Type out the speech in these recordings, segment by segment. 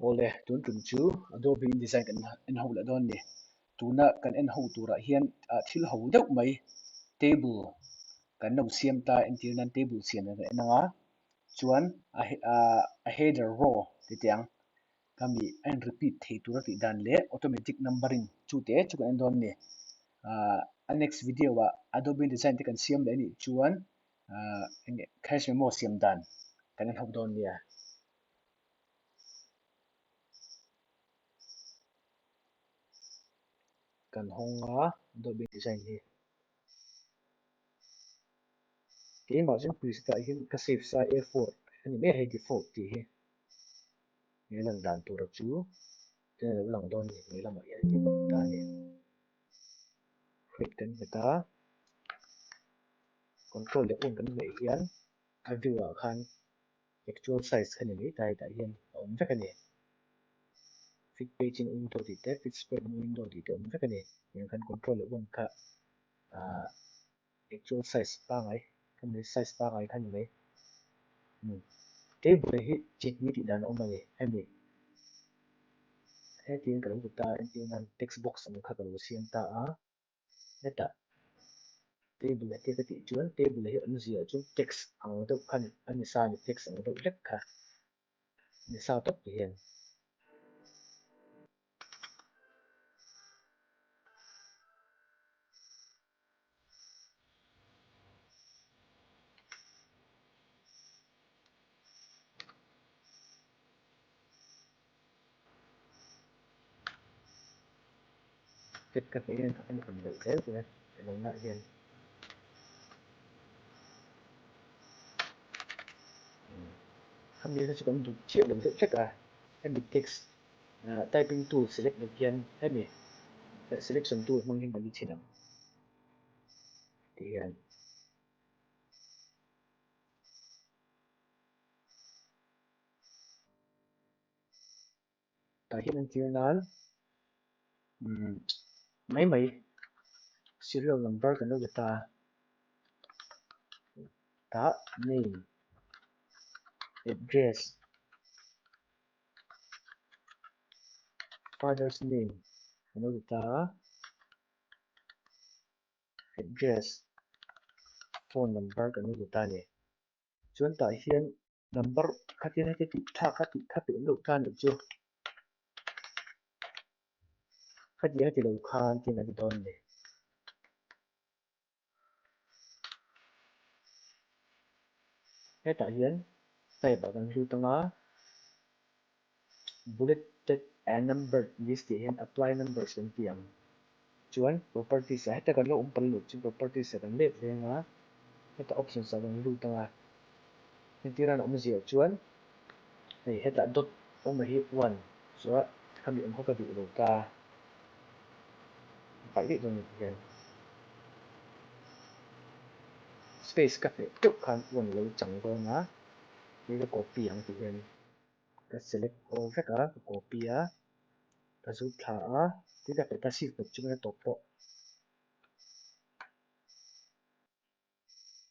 Awle, tun tum chu Adobe InDesign kan en ho leh dawn a ni. Tuna kan en ho turah hian thil ho deuh mai table kan lo siam ta entir nan table siam dan kan en ang a, chuan a header row ti teh ang khami a in repeat thei tura tih dan leh automatic numbering chu te chu kan en dawn a ni. A next video ah Adobe InDesign te kan siam leh anih chuan eng cash memo siam dan kan en ho dawn nia. Kan hawng a Adobe InDesign hi keimah chuan pawisa ah hian ka save sa A four a ni mai a hei default tih hi he lan dan tura chu chuan a lo lang dawn a ni hnuai lamah hian a ni ta a ni hrit kan nghet a control leh on kan hmeh hian a view ah khan. Actual size kha ni mai ta hetah hian a awm vek a ni. Fit page in window tih te, fit spread in window tih te a awm vek a ni. Tiang khan control leh one kha ah actual size pangai kha ni size pangai kha ni mai. Umm table hi chi hnih tih dan a awm a ni hemi hetiang ka lo ti ta entir nan text box ang kha ka lo siam ta a. Hetah table a tia ka tih chuan table hi awmzia chu text ang deuh kha a ni sa a ni text ang deuh hlek kha ni sa tawp ti hian. Step ka hmeh hian a en deuh zel zel a lohna hian khami kha chu kan duh chiah lo deuh hlek a hemi text typing tool select loh hian hemi selection tool hmang hian kan ni thin ang tih hian. Tah hian an tir nan umm mai mai serial number kan lo ti ta tah name address father's name kan lo ti ta a address phone number kan lo ti ta a ni. Chuan tah hian number khatin heti tih tha kha tih kha peih loh tan loh chu khati a ti lo khan tin a ti dawn a ni. Hetah hian type ah kan lut ang a, bulleted and numbered list tih hian apply numbers kan ti ang. Chuan properties ah heta kan lo awm pal loh chu properties ah kan let reng a, heta options ah kan lut ang a, entir an awmzia chuan hei hetah dot awm hi one chuan khami awm kha ka duh lo ta paih daih dawn a ni hian space ka hmeh teuh khan one lo chang dawn a, hei ka copy ang tih hian ka select all vek a ka copy a. Ka zut thla a, tin ka hmet a seat nghet chungin a tawp pawh.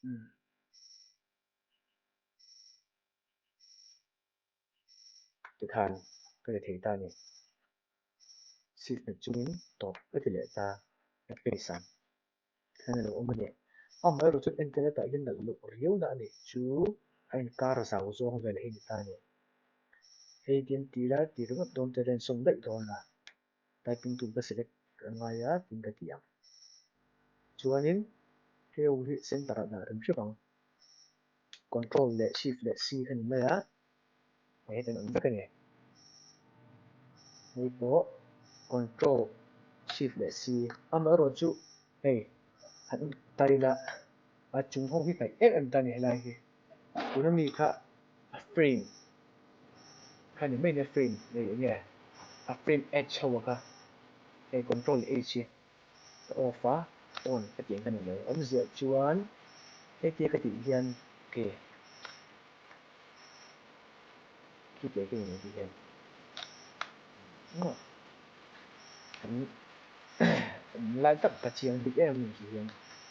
Umm. Tikhan ka ti thei ta a ni. Seat nghet chungin tawp ka ti leh ta, ka paste ang. Hian a lo awm a ni. Amaherawhchu chuan entir atah hian nalh loh riau na a nih chu a inkar zau zawng vel hi a ni ta a ni. Hei tin ti la ti ringawt dawn te hian sawm daih dawn a, typing tool ka select a ngai a tin ka ti ang. Chuanin hei ho hi center ah dah rem hrep ang. Control leh shift leh C kha ni mai a, hei hian an awm vek a ni. Hei pawh control shift leh C amaherawhchu hei han ta ila a chung ho hi kaih em em ta a ni helai hi tuna mi kha a frame kha ni mai nia frame hei eng nge a frame edge ho a kha hei control h hi ka off a on ka tih ang kha ni mai awmzia chuan hetia ka tih hian okay. Khi teh khi ni hian an lai tak ka chiang bik em em khi hian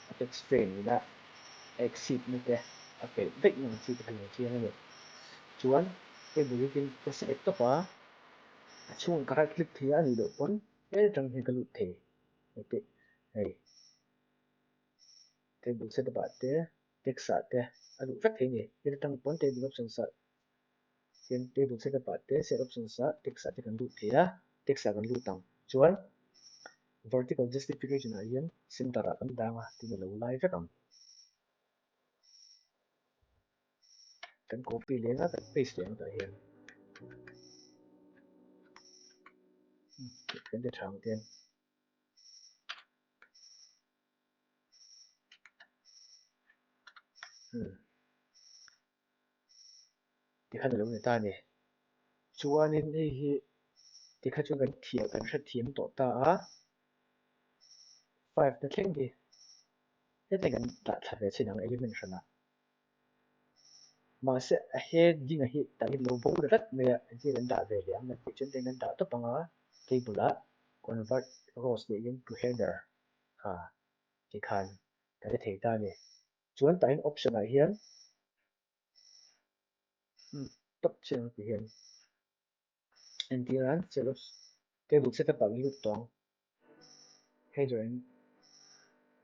a text frame ina exit na te a pelh daih ang chi te kha ni chiang a ni. Chuan hei bul hi tin ka select tawp a. A chhungah ka right click thei a, a nih loh pawn hel atang hian ka lut thei. Hei hei table setup ah te text ah te a luh vek thei a ni. Hel atang pawn table options ah hian table setup ah te set options ah text ah te kan lut thei a, text ah kan lut ang. Chuan vertical justification ah hian center ah kan dang a tin a lo lai vek ang. Kan copy leh ang a, kan paste leh ang tah hian. Kan ti tha ang te. Tikhan a lo ni ta a ni. Chuanin hei hi tikha chu kan thiam kan hrethiam tawh ta a, 5 na thleng hi heta kan dah thla ve chin ang element hranah. Mahse a heading a hi tah hi lo bo ta tlat mai a, engtin kan dah ve leh ang kan tih chuan heng kan dah tawp ang a, table ah convert rows tih hian to header kha tikhan kan hre thei ta a ni. Chuan tah hian option ah hian top chiang ang tih hian entir a table setup ah kan lut tawh ang. Header and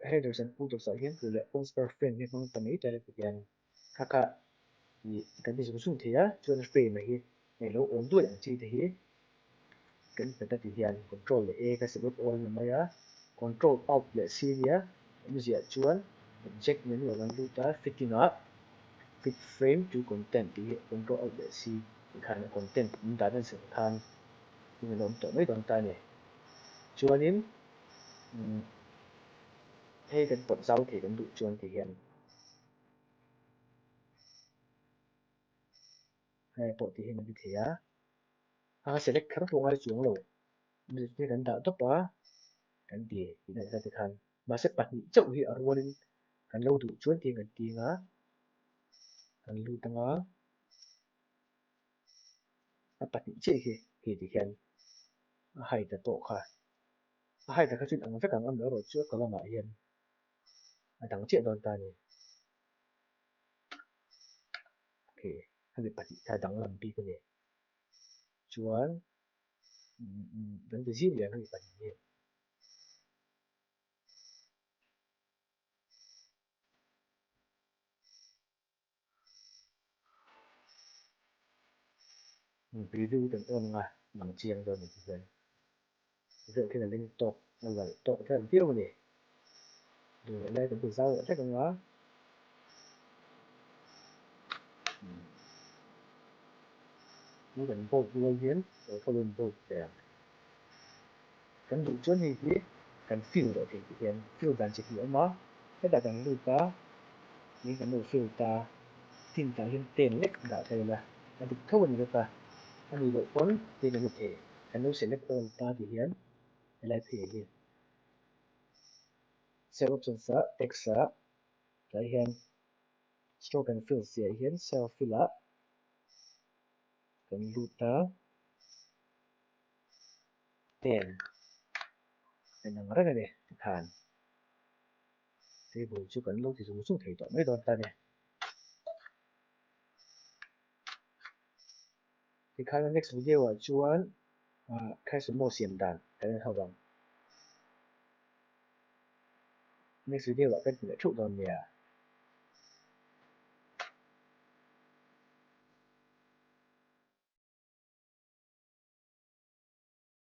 headers and footers ah hian tih leh post per frame hi hmang ta mai ta ti hian kha kha ih kan ti zung zung thei a chuan frame ah hi hei lo awm duai ang chi te hi kan hmet a ti hian control leh A ka select all ni mai a control alt leh C nia awmziah chuan object menu ah kan lut a fitting ah fit frame to content tih hi control alt leh C tih khan content in dan a zir khan in a awm tawh mai dawn ta a ni. Chuanin hei kan pawt zau thei kan duh chuan ti hian hei pawh ti hian a ti thei a, a select kher pawh ngai chuang lo hi kan dah tawp a kan ti tih na ti khan mahse pahnih chauh hi a rualin kan lo duh chuan ti hian kan ting a kan lut anga a pahnih chiah hi hei ti hian a height a pawh kha a height a kha chu in ang vek ang amaherawh chu a column ah hian a dang chiah dawn ta a ni okay hemi pahnih kha a danglam bik a ni chuan kan ti zim leh ang hemi pahnih hi. Preview kan en anga lang chiang dawn a ni tichuan vel khian a leng tawk a lal tawk vel viau a ni. Duh leh lai kan ti zau leh hlek anga chu kan bold rual hian lo follow in bold ve ang. Kan duh chuan hei hi kan fill leh theih tih hian fill dan chi hi a awm a, hetah kan lut a, tin kan lo fill ta, tin tah hian ten lek dah thei ila a dik tho a ni vek a, a nih loh pawn tin a ni thei, kan lo select all ta tih hian helai phei hi cell options ah text ah tlai hian stroke and fill tih ah hian cell fill ah kan lut a. Ten en ang reng a ni tikhan table chu kan lo ti zung zung thei tawh mai dawn ta a ni. Tikhan a next video ah chuan ah Khaisumo siam dan kan en ho ang. Next video ah kan ti leh theuh dawn nia.